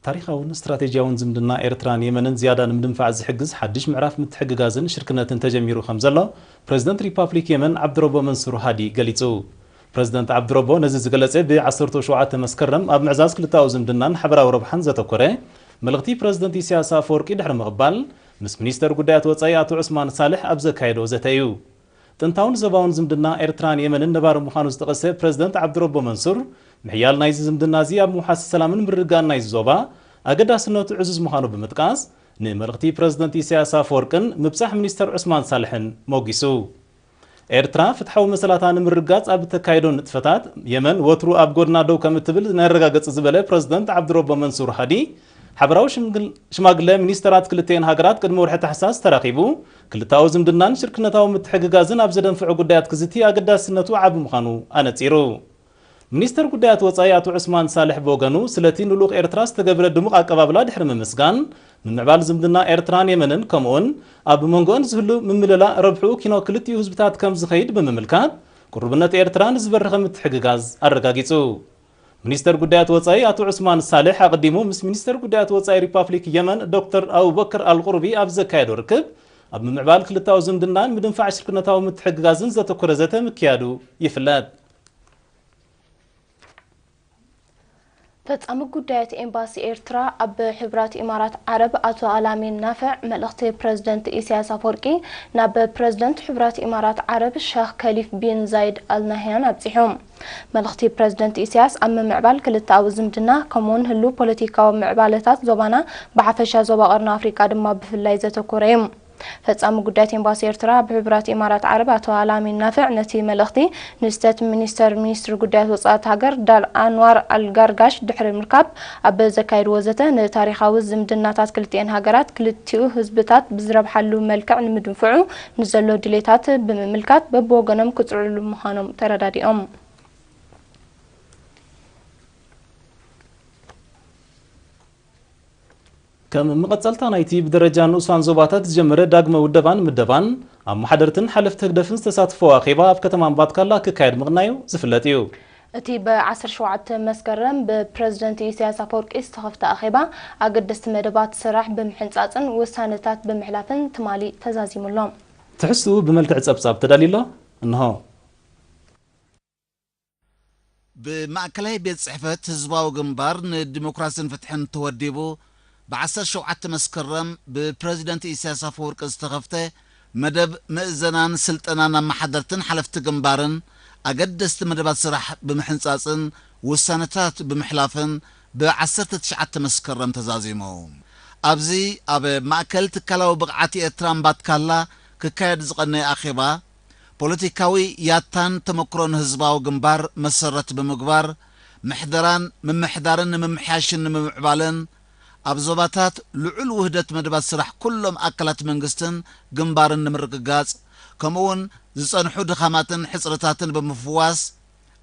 ታሪኻውን ስትራቴጂያውን ዝምድና ኤርትራን የመንን ዝያዳ ንምድንፋዕ ዝሕግዝ ሓድሽ ምዕራፍ ምትሕግጋዝን ሽርክነትን ተጀሚሩ ከም ዘሎ ፕረዚደንት ሪፓብሊክ የመን ዓብድረቦ መንሱር ሃዲ ገሊጹ። ፕረዚደንት ዓብድረቦ ነዚ ዝገለጸ ብ ዓሰርተ ሸውዓተ መስከረም ኣብ ምዕዛዝ ክልተኣዊ ዝምድናን ሓበራዊ ረብሓን ዘተኮረ መልእኽቲ ፕረዚደንት ኢሳያስ ኣፈወርቂ ድሕሪ ምቕባል፣ ምስ ሚኒስተር ጉዳያት ወጻኢ ኣቶ ዑስማን ሳልሕ ኣብ ዘካየዶ ዘተ እዩ። ጥንታውን ዞባውን ዝምድና ኤርትራን የመንን ነባሪ ምዃኑ ዝጠቐሰ ፕረዚደንት ዓብድረቦ መንሱር፣ ምሕያል ናይዚ ዝምድና እዚ ኣብ ምውሓስ ሰላምን ምርግጋእን ናይዚ ዞባ ኣገዳስነቱ ዕዙዝ ምዃኑ ብምጥቃስ፣ ንመልእኽቲ ፕረዚደንት ኢሳያስ ኣፈወርቅን ምብጻሕ ሚኒስተር ዑስማን ሳልሕን ሞጊሱ። ኤርትራ ፍትሓዊ መሰላታ ንምርግጋጽ ኣብ እተካይዶ ንጥፈታት፣ የመን ወትሩ ኣብ ጎድና ደው ከም እትብል ነረጋግጽ ዝበለ ፕረዚደንት ዓብድረቦ መንሱር ሃዲ፣ ሓበራዊ ሽምግል-፣ ሽማግለ ሚኒስተራት ክልቲኤን ሃገራት ቅድሚ ወርሒ ታሕሳስ ተራኺቡ፣ ክልተኣዊ ዝምድናን ሽርክነታዊ ምትሕግጋዝን ኣብ ዘደንፍዑ ጉዳያት ክዝቲ ኣገዳስነቱ ዓቢ ምዃኑ ኣነጺሩ። ሚኒስተር ጉዳያት ወጻኢ ኣቶ ዑስማን ሳልሕ ብወገኑ፣ ስለቲ ንልኡኽ ኤርትራ ዝተገብረ ድሙቕ ኣቀባብላ ድሕሪ ምምስጋን፣ ምምዕባል ዝምድና ኤርትራን የመንን፣ ከምኡውን ኣብ መንጎአን ዝህሉ ምምልላእ ረብሕኡ ኪኖ ክልቲኡ ህዝብታት ከም ዝኸይድ ብምምልካት፣ ቅሩብነት ኤርትራ ንዝበረኸ ምትሕግጋዝ ኣረጋጊጹ። ሚኒስተር ጉዳያት ወጻኢ ኣቶ ዑስማን ሳልሕ ኣቐዲሙ ምስ ሚኒስተር ጉዳያት ወጻኢ ሪፓብሊክ የመን ዶክተር ኣቡበክር ኣልቁርቢ ኣብ ዘካየዶ ርክብ፣ ኣብ ምምዕባል ክልታዊ ዝምድናን ምድንፋዕ ሽርክነታዊ ምትሕግጋዝን ዘተኮረ ዘተ ምክያዱ ይፍለጥ። ፈጻሚ ጉዳያት ኤምባሲ ኤርትራ ኣብ ሕቡራት ኢማራት ዓረብ ኣቶ ኣላሚን ናፍዕ፣ መልእኽቲ ፕረዚደንት ኢሳያስ ኣፈወርቂ ናብ ፕረዚደንት ሕቡራት ኢማራት ዓረብ ሸኽ ከሊፍ ቢን ዛይድ ኣል ናህያን ኣብጺሑ። መልእኽቲ ፕረዚደንት ኢሳያስ ኣብ ምምዕባል ክልተኣዊ ዝምድና፣ ከምኡውን ህሉው ፖለቲካዊ ምዕባለታት ዞባና ብሓፈሻ፣ ዞባ ቀርኒ ኣፍሪቃ ድማ ብፍላይ ዘተኮረ እዩ። ፈጻሚ ጉዳያት ኤምባሲ ኤርትራ ኣብ ሕቡራት ኢማራት ዓረብ ኣቶ ኣላሚን ናፍዕ ነቲ መልእኽቲ ንስተት ሚኒስተር ሚኒስትሪ ጉዳያት ወጻእት ሃገር ዳል ኣንዋር ኣልጋርጋሽ ድሕሪ ምርካብ፣ ኣብ ዘካየድዎ ዘተ፣ ንታሪኻዊ ዝምድናታት ክልቲኤን ሃገራት ክልቲኡ ህዝብታት ብዝረብሓሉ መልክዕ ንምድንፍዑ ንዘሎ ድሌታት ብምምልካት፣ በብወገኖም ክጽዕርሉ ምዃኖም ተረዳዲኦም። ከም መቐጸልታ ናይቲ ብደረጃ ንኡሳን ዞባታት ዝጀመረ ዳግመ ውደባን ምደባን፣ ኣመሓደርትን ሓለፍቲ ህግደፍን ዝተሳተፈዎ ኣኼባ ኣብ ከተማ እምባትካላ ክካየድ ምቕናዩ ዝፍለጥ እዩ። እቲ ብ ዓሰርተ ሸውዓተ መስከረም ብፕረዚደንት ኢሳያስ ኣፈወርቂ ዝተኸፍተ ኣኼባ፣ ኣገደስቲ መደባት ስራሕ ብምሕንጻጽን ውሳነታት ብምሕላፍን ትማሊ ተዛዚሙ ኣሎ። ትሕዝትኡ ብመልክዕ ጸብጻብ ተዳልዩ ኣሎ። እንሆ። ብማእከላይ ቤት ጽሕፈት ህዝባዊ ግንባር ንዲሞክራስን ፍትሕን ተወዲቡ፣ ብ ዓሰርተ ሸውዓተ መስከረም ብፕረዚደንት ኢሳያስ ኣፈወርቂ ዝተኸፍተ መደብ ምእዘናን ስልጠናን ኣመሓደርትን ሓለፍቲ ግንባርን ኣገደስቲ መደባት ስራሕ ብምሕንጻጽን ውሳነታት ብምሕላፍን ብ ዓሰርተ ትሽዓተ መስከረም ተዛዚሙ። ኣብዚ ኣብ ማእከል ትካላዊ ብቕዓት ኤርትራ እምባትካላ ክካየድ ዝቐነየ ኣኼባ፣ ፖለቲካዊ ያታን ተመክሮን ህዝባዊ ግንባር መሰረት ብምግባር፣ ምሕደራን ምምሕዳርን ንምምሕያሽን ንምምዕባልን፣ ኣብ ዞባታት ልዑል ውህደት መደባት ስራሕ ኩሎም ኣካላት መንግስትን ግንባርን ንምርግጋጽ፣ ከምኡውን ዝጸንሑ ድኻማትን ሕጽረታትን ብምፍዋስ፣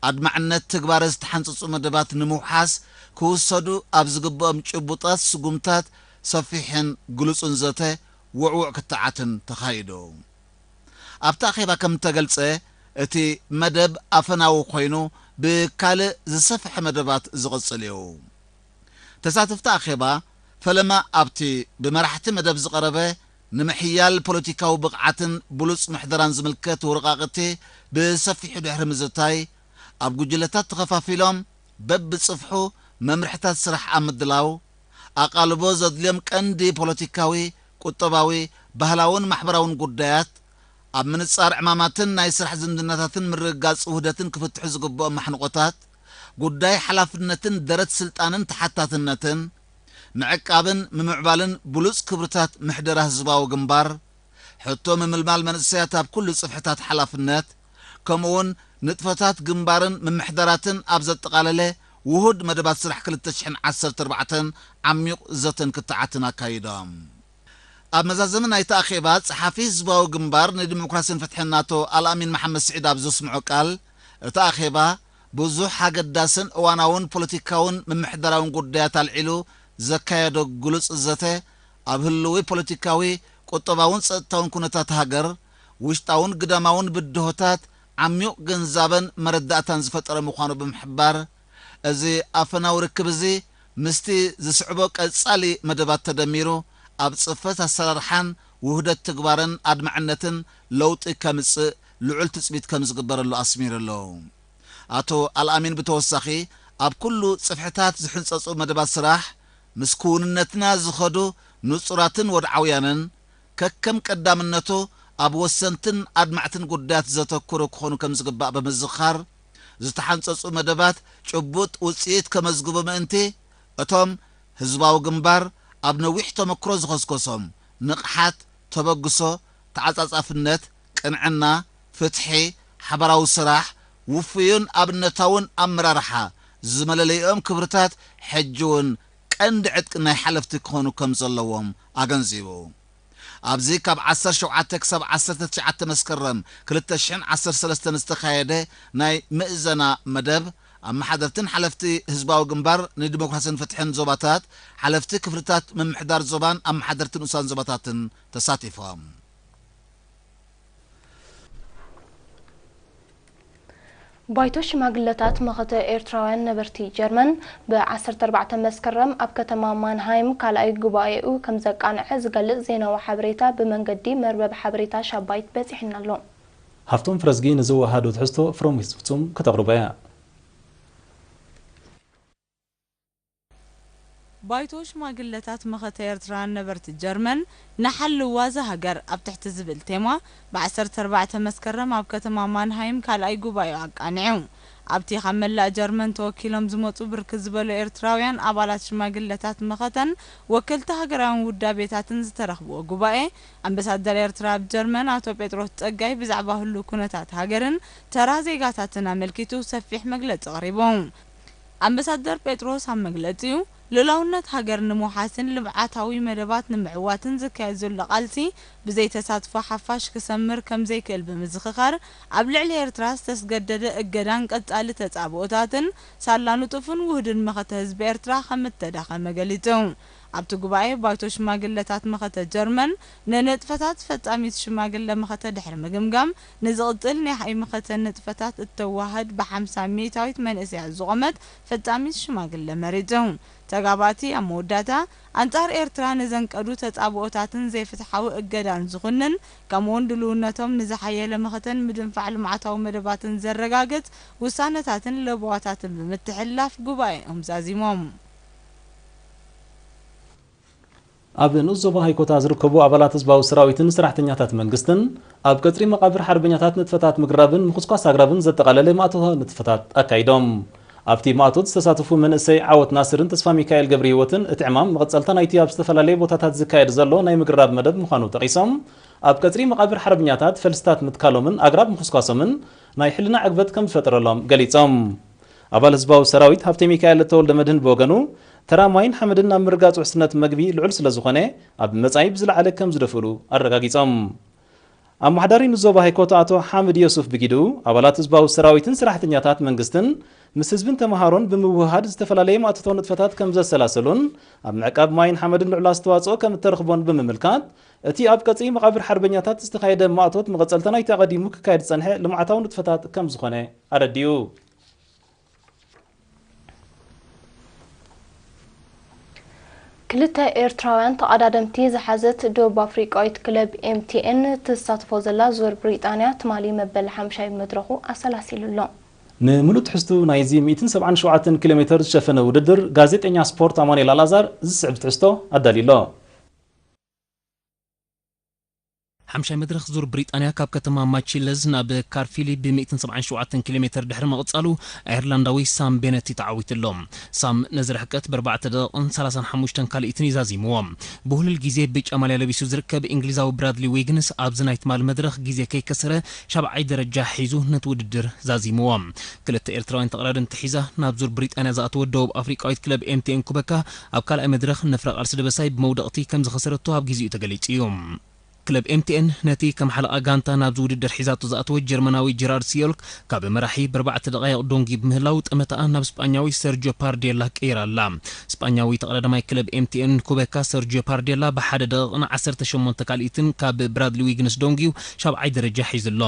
ኣድማዕነት ትግባረ ዝተሓንጸጹ መደባት ንምውሓስ ክውሰዱ ኣብ ዝግብኦም ጭቡጣት ስጉምታት ሰፊሕን ግሉጽን ዘተ፣ ውዕዉዕ ክትዓትን ተኻይዱ። ኣብቲ ኣኼባ ከም እተገልጸ፣ እቲ መደብ ኣፈናዊ ኮይኑ፣ ብካልእ ዝሰፍሐ መደባት ዝቕጽል እዩ። ተሳተፍቲ ኣኼባ፣ ፈለማ ኣብቲ ብመራሕቲ መደብ ዝቐረበ ንምሕያል ፖለቲካዊ ብቕዓትን ብሉጽ ምሕደራን ዝምልከት ወረቓቕቲ ብሰፊሑ ድሕሪ ምዝታይ፣ ኣብ ጉጅለታት ተኸፋፊሎም በብጽፍሑ መምርሕታት ስራሕ ኣብ ምድላው፣ ኣቓልቦ ዘድልዮም ቀንዲ ፖለቲካዊ፣ ቁጠባዊ፣ ባህላውን ማሕበራውን ጉዳያት፣ ኣብ ምንጻር ዕማማትን ናይ ስራሕ ዝምድናታትን ምርግጋጽ ውህደትን ክፍትሑ ዝግብኦም ማሕንቖታት፣ ጉዳይ ሓላፍነትን ደረት ስልጣንን ተሓታትነትን፣ ምዕቃብን ምምዕባልን ብሉጽ ክብርታት ምሕደራ ህዝባዊ ግንባር፣ ሕቶ ምምልማል መንእሰያት ኣብ ኩሉ ጽፍሕታት ሓላፍነት፣ ከምኡውን ንጥፈታት ግንባርን ምምሕዳራትን ኣብ ዘጠቓለለ ውሁድ መደባት ስራሕ ክልተ ሽሕን ዓሰርተ ኣርባዕተን ዓሚቕ ዘተን ክትዓትን ኣካይዶም። ኣብ መዛዘሚ ናይቲ ኣኼባ፣ ጸሓፊ ህዝባዊ ግንባር ንዲሞክራስን ፍትሕን ኣቶ ኣልኣሚን መሓመድ ስዒድ ኣብ ዘስምዖ ቃል፣ እቲ ኣኼባ ብዙሕ ኣገዳስን እዋናውን ፖለቲካውን ምምሕዳራውን ጉዳያት ኣልዒሉ ዘካየዶ ግሉጽ ዘተ፣ ኣብ ህልዊ ፖለቲካዊ፣ ቁጠባውን ጸጥታውን ኩነታት ሃገር፣ ውሽጣውን ግዳማውን ብድሆታት ዓሚቕ ግንዛበን መረዳእታን ዝፈጠረ ምዃኑ ብምሕባር፣ እዚ ኣፈናዊ ርክብ እዚ ምስቲ ዝስዕቦ ቀጻሊ መደባት ተደሚሩ፣ ኣብ ጽፈት ኣሰራርሓን ውህደት ትግባርን ኣድማዕነትን ለውጢ ከምጽእ ልዑል ትጽቢት ከም ዝግበረሉ ኣስሚሩ ኣሎ። ኣቶ ኣልኣሚን ብተወሳኺ፣ ኣብ ኩሉ ጽፍሕታት ዝሕንጸጹ መደባት ስራሕ፣ ምስ ክውንነትና ዝኸዱ ንጹራትን ወድዓውያንን፣ ከከም ቀዳምነቱ ኣብ ወሰንትን ኣድማዕትን ጉዳያት ዘተኩሩ ክኾኑ ከም ዝግባእ ብምዝኻር፣ ዝተሓንጸጹ መደባት ጭቡጥ ውጽኢት ከመዝግቡ ምእንቲ፣ እቶም ህዝባዊ ግንባር ኣብ ነዊሕ ተመክሮ ዝኸስከሶም ንቕሓት፣ ተበግሶ፣ ተዓጻጻፍነት፣ ቅንዕና፣ ፍትሒ፣ ሓባራዊ ስራሕ፣ ውፉይን ኣብነታውን ኣመራርሓ ዝመለለይኦም ክብርታት ሕጂ እውን ቀንዲ ዕጥቂ ናይ ሓለፍቲ ክኾኑ ከም ዘለዎም ኣገንዚቡ። ኣብዚ ካብ ዓሰርተ ሸውዓተ ክሳብ ዓሰርተ ትሽዓተ መስከረም ክልተ ሽሕን ዓሰርተ ሰለስተን ዝተኻየደ ናይ ምእዘና መደብ፣ ኣመሓደርትን ሓለፍቲ ህዝባዊ ግንባር ንዲሞክራስን ፍትሕን ዞባታት፣ ሓለፍቲ ክፍልታት ምምሕዳር ዞባን ኣመሓደርቲ ንኡሳን ዞባታትን ተሳቲፎም። ባይቶ ሽማግለታት መኸተ ኤርትራውያን ነበርቲ ጀርመን ብ ዓሰርተ ኣርባዕተ መስከረም ኣብ ከተማ ማንሃይም ካልኣይ ጉባኤኡ ከም ዘቃንዐ ዝገልጽ ዜናዊ ሓበሬታ ብመንገዲ መርበብ ሓበሬታ ሻባይት በጺሕና ኣሎ። ሃፍቶም ፍረዝጊ ንዝወሃዶ ትሕዝቶ ፍሮሚስ ፍጹም ከተቕርቦ እያ። ባይቶ ሽማግለታት መኸተ ኤርትራውያን ነበርቲ ጀርመን፣ ንሓልዋ እዛ ሃገር ኣብ ትሕቲ ዝብል ቴማ፣ ብ ዓሰርተ ኣርባዕተ መስከረም ኣብ ከተማ ማንሃይም ካልኣይ ጉባኤኡ ኣቃኒዑ። ኣብቲ ካብ መላእ ጀርመን ተወኪሎም ዝመጹ ብርክት ዝበሉ ኤርትራውያን ኣባላት ሽማግለታት መኸተን ወከልቲ ሃገራውያን ውዳቤታትን ዝተረኽብዎ ጉባኤ፣ ኣምባሳደር ኤርትራ ኣብ ጀርመን ኣቶ ጴጥሮስ ጸጋይ ብዛዕባ ህሉው ኩነታት ሃገርን ተራ ዜጋታትን ኣመልኪቱ ሰፊሕ መግለጺ ኣቕሪቡ። ኣምባሳደር ጴጥሮስ ኣብ መግለጺኡ፣ ልኡላውነት ሃገር ንምውሓስን ልምዓታዊ መደባት ንምዕዋትን ዝካየድ ዘሎ ቃልሲ ብዘይ ተሳትፎ ሓፋሽ ክሰምር ከም ዘይክእል ብምዝኽኻር፣ ኣብ ልዕሊ ኤርትራ ዝተስገደደ እገዳን ቀጻሊ ተጻብኦታትን ሳላ ንጡፍን ውሁድን መኸተ ህዝቢ ኤርትራ ከም እተዳኸመ ገሊጹ። ኣብቲ ጉባኤ፣ ባይቶ ሽማግለታት መኸተ ጀርመን ንንጥፈታት ፈጻሚት ሽማግለ መኸተ ድሕሪ ምግምጋም፣ ንዝቕጽል ናይ ሓይ መኸተ ንጥፈታት እተዋህድ ብሓምሳ ሚእታዊት መንእሰያት ዝቖመት ፈጻሚት ሽማግለ መሪጹ። ተጋባእቲ ኣብ መወዳእታ፣ ኣንጻር ኤርትራ ንዘንቀዱ ተጻብኦታትን ዘይፍትሓዊ እገዳን ዝኹንን፣ ከምኡውን ድልውነቶም ንዝሓየለ መኸተን ምድንፋዕ ልምዓታዊ መደባትን ዘረጋግጽ ውሳነታትን ለበዋታትን ብምትሕልላፍ ጉባኤኦም ዛዚሞም። ኣብ ንኡስ ዞባ ሃይኮታ ዝርከቡ ኣባላት ህዝባዊ ሰራዊትን ሰራሕተኛታት መንግስትን ኣብ ቀጽሪ መቓብር ሓርበኛታት ንጥፈታት ምግራብን ምኹስኳስ ኣግራብን ዘጠቓለለ ማእቶታዊ ንጥፈታት ኣካይዶም። ኣብቲ ማእቶት ዝተሳተፉ መንእሰይ ዓወት ናስርን ተስፋ ሚካኤል ገብረ ህይወትን፣ እቲ ዕማም መቐጸልታ ናይቲ ኣብ ዝተፈላለየ ቦታታት ዝካየድ ዘሎ ናይ ምግራብ መደብ ምዃኑ ጠቒሶም፣ ኣብ ቀጽሪ መቓብር ሓርበኛታት ፈልስታት ምትካሎምን ኣግራብ ምኹስኳሶምን ናይ ሕልና ዕግበት ከም ዝፈጠረሎም ገሊጾም። ኣባል ህዝባዊ ሰራዊት ሃብተ ሚካኤል ተወልደ መድህን ብወገኑ፣ ተራ ማይን ሓመድን ናብ ምርጋጽ ውሕስነት መግቢ ልዑል ስለ ዝኾነ፣ ኣብ መጻኢ ብዝለዓለ ከም ዝደፍእሉ ኣረጋጊጾም። ኣመሓዳሪ ንዞባ ሃይኮታ ኣቶ ሓምድ ዮሱፍ ብጊዱ፣ ኣባላት ህዝባዊ ሰራዊትን ሰራሕተኛታት መንግስትን ምስ ህዝብን ተምሃሮን ብምውህሃድ ዝተፈላለየ ማእቶታዊ ንጥፈታት ከም ዘሰላሰሉን ኣብ ምዕቃብ ማይን ሓመድን ልዑል ኣስተዋጽኦ ከም እተረኽቦን ብምምልካት፣ እቲ ኣብ ቀጽሪ መቓብር ሓርበኛታት ዝተኻየደ ማእቶት መቐጸልታ ናይቲ ኣቐዲሙ ክካየድ ዝጸንሐ ልምዓታዊ ንጥፈታት ከም ዝኾነ ኣረዲኡ። ክልተ ኤርትራውያን ተቐዳደምቲ ዝሓዘት ደቡብ ኣፍሪቃዊት ክለብ ኤምቲኤን ትሳትፎ ዘላ ዙር ብሪጣንያ ትማሊ መበል ሓምሻይ መድረኹ ኣሰላሲሉ ኣሎ። ንምሉእ ትሕዝቱ ናይዚ ሚእትን ሰብዓን ሸውዓተን ኪሎ ሜተር ዝሸፈነ ውድድር፣ ጋዜጠኛ ስፖርት ኣማኑኤል ኣልኣዛር ዝስዕብ ትሕዝቶ ኣዳልዩ ኣሎ። ሓምሻይ መድረኽ ዙር ብሪጣንያ ካብ ከተማ ማቺለዝ ናብ ካርፊሊ ብ ሚእትን ሰብዓን ሸውዓተን ኪሎ ሜተር ድሕሪ ምቕጻሉ፣ ኣየርላንዳዊ ሳም ቤነቲ ተዓዊቱ ኣሎ። ሳም ነዚ ርሕቀት ብ ኣርባዕተ ደቂቕን ሰላሳን ሓሙሽተን ካልኢትን እዩ ዛዚምዎ። ብህሉል ግዜ ብጫ ማልያ ለቢሱ ዝርከብ እንግሊዛዊ ብራድሊ ዊግንስ ኣብዚ ናይ ትማሊ መድረኽ ግዜ ከይከሰረ ሻብዓይ ደረጃ ሒዙ ነቲ ውድድር ዛዚምዎ። ክልተ ኤርትራውያን ተቐዳደምቲ ሒዛ ናብ ዙር ብሪጣንያ ዝኣተወት ደቡብ ኣፍሪቃዊት ክለብ ኤምቲኤን ኩበካ ኣብ ካልኣይ መድረኽ ንፍረ ቃልሲ ደበሳይ ብመውደቕቲ ከም ዝኸሰረቶ ኣብ ግዜኡ ተገሊጹ እዩ። ክለብ ኤምቲኤን ነቲ ከም ሓለቓ ጋንታ ናብዚ ውድድር ሒዛቶ ዝኣተወት ጀርመናዊ ጀራርድ ሲዮልክ ካብ መራሒ ብኣርባዕተ ደቓይቕ ዶንጊ ብምህላው ጠመተኣ ናብ ስጳኛዊ ሰርጆ ፓርዴላ ቀይራ ኣላ። ስጳኛዊ ተቐዳዳማይ ክለብ ኤምቲኤን ኩበካ ሰርጆ ፓርዴላ ብሓደ ደቂቕን ዓሰርተ ሸሞንተ ካልኢትን ካብ ብራድሊ ዊግንስ ዶንጊዩ ሻብዓይ ደረጃ ሒዙ ኣሎ።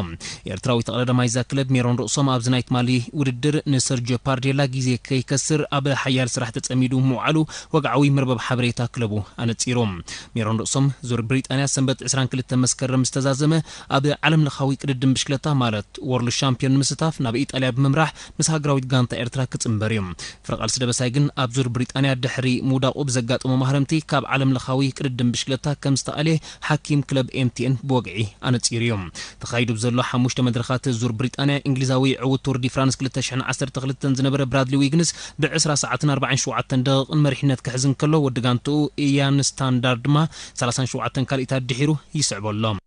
ኤርትራዊ ተቐዳዳማይ እዛ ክለብ ሜሮን ርእሶም ኣብዚ ናይ ትማሊ ውድድር ንሰርጆ ፓርዴላ ግዜ ከይከስር ኣብ ሓያል ስራሕ ተጸሚዱ ምውዓሉ ወግዓዊ መርበብ ሓበሬታ ክለቡ ኣነጺሩ። ሜሮን ርእሶም ዙር ብሪጣንያ ሰንበት ዕስራን ክልተን መስከረም ዝተዛዘመ ኣብ ዓለም ለኻዊ ቅድድም ብሽክለታ ማለት ወርልድ ሻምፒዮን ንምስታፍ ናብ ኢጣልያ ብምምራሕ ምስ ሃገራዊት ጋንታ ኤርትራ ክጽንበር እዩ። ፍረቓልሲ ደበሳይ ግን ኣብ ዙር ብሪጣንያ ድሕሪ ምውዳቑ ብዘጋጠሞ ማህረምቲ ካብ ዓለም ለኻዊ ቅድድም ብሽክለታ ከም ዝተኣልየ ሓኪም ክለብ ኤምቲኤን ብወግዒ ኣነጺሩ እዩ። ተኻይዱ ብዘሎ ሓሙሽተ መድረኻት ዙር ብሪጣንያ እንግሊዛዊ ዕዉት ቱር ዲ ፍራንስ ክልተ ሽሕን ዓሰርተ ክልተን ዝነበረ ብራድሊ ዊግንስ ብ ዕስራ ሰዓትን ኣርባዓን ሸውዓተን ደቂቕን መሪሕነት ክሕዝ እንከሎ ወዲ ጋንትኡ ኢያን ስታንዳርድ ድማ ሰላሳን ሸውዓተን ካልኢታት ድሒሩ ይስዕቦ ኣሎ።